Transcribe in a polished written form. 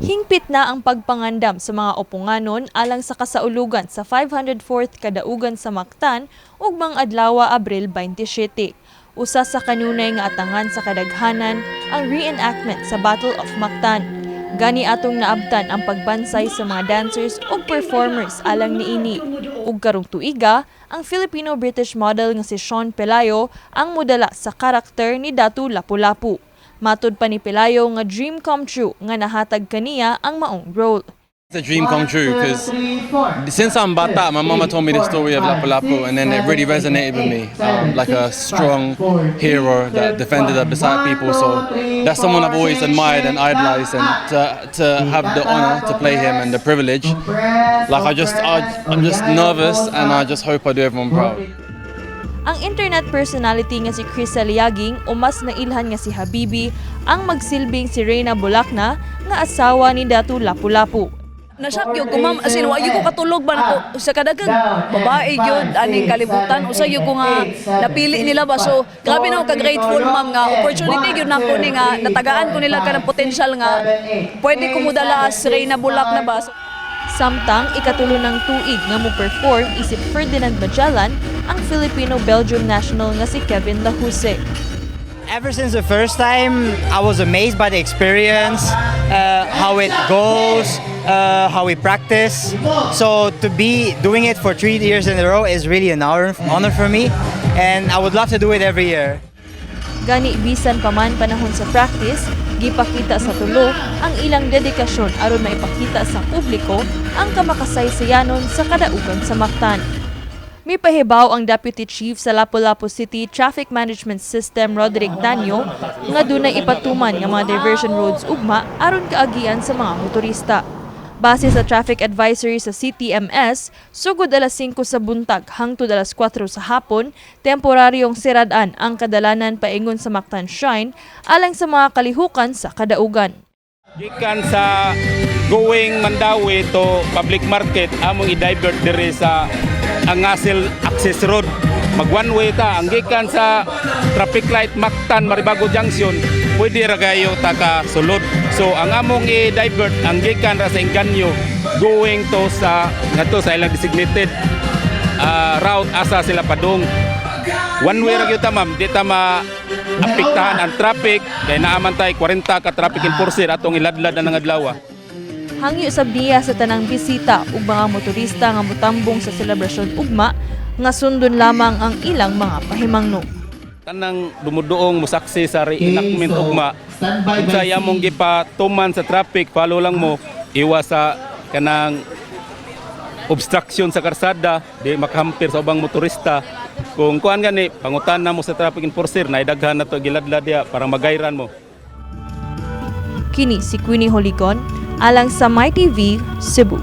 Hingpit na ang pagpangandam sa mga Oponganon alang sa kasaulugan sa 504th Kadaugan sa Mactan ugmang adlaw, Abril 27. Usa sa kanunay nga atangan sa kadaghanan ang reenactment sa Battle of Mactan. Gani atong naabtan ang pagbansay sa mga dancers ug performers alang niini. Ug karong tuiga, ang Filipino-British model nga si Sean Pelayo ang modala sa karakter ni Datu Lapu-Lapu. Matud pa ni Pelayo nga dream come true nga nahatag kaniya ang maong role. It's a dream come true because since I'm bata, my mama told me the story of Lapu-Lapu, and then it really resonated with me, like a strong hero that defended the Bisaya people. So that's someone I've always admired and idolized, and to have the honor to play him and the privilege, like I'm just nervous, and I just hope I do everyone proud. Ang internet personality nga si Chris Liaging o mas nailhan nga si Habibi ang magsilbing si Reyna Bulakna nga asawa ni Datu Lapu-Lapu. Nashock gyud ko, ma'am, as in wa gyud ko katulog ba nako sa kadaghang babae gyud aning kalibutan, usa gyud ko nga napili nila ba. So grabe na ako ka grateful, ma'am, nga opportunity gyud nako ni nga natagaan ko nila kanang potential nga pwede ko modala as Reyna Bulakna ba. So, Samtang ikatulo ng tuig nga mo perform isip Ferdinand Magellan ang Filipino-Belgium national nga si Kevin Lahuse. Ever since the first time, I was amazed by the experience, how it goes, how we practice. So to be doing it for 3 years in a row is really an honor for me, and I would love to do it every year. Gani bisan pa man panahon sa practice, gipakita sa tulo ang ilang dedikasyon aron maipakita sa publiko ang kamakasaysayanon sa Kadaugan sa Mactan. Mipahibaw ang Deputy Chief sa Lapu-Lapu City Traffic Management System, Roderick Danyo, nga dunay ipatuman nga mga diversion roads ugma aron kaagian sa mga motorista. Base sa traffic advisory sa CTMS, sugod alas 5 sa buntag hangtod alas 4 sa hapon, temporaryong siradan ang kadalanan paingon sa Mactan Shrine alang sa mga kalihukan sa kadaugan. Gikan sa going Mandaue to public market, among i-divert diri sa Angasil Access Road. Mag one way ta ang gikan sa traffic light Mactan Maribago Junction, pwede ra kayo taka sulod. So ang among i-divert ang gikan ra sa Inganyo going to sa ngadto sa ilang designated route asa sila padung. One way ra gyud ta, ma'am, di ta ma apektahan ang traffic kay naa man tay 40 ka traffic enforcer atong iladlad na ng adlaw. Hangyo sab niya sa tanang bisita ug mga motorista nga motambong sa selebrasyon ugma nga sundon lamang ang ilang mga pahimangno. Tanang dumuduong musaksi sa reenactment ugma, unsa among gipatuman sa traffic, follow lang mo, iwas sa kanang obstruction sa karsada, di makahamper sa ubang motorista. Kung kuan gani, pangutan na mo sa traffic enforcer na daghan na to giladlad diya para magayran mo. Kini si Queenie Holigon alang sa MyTV Cebu.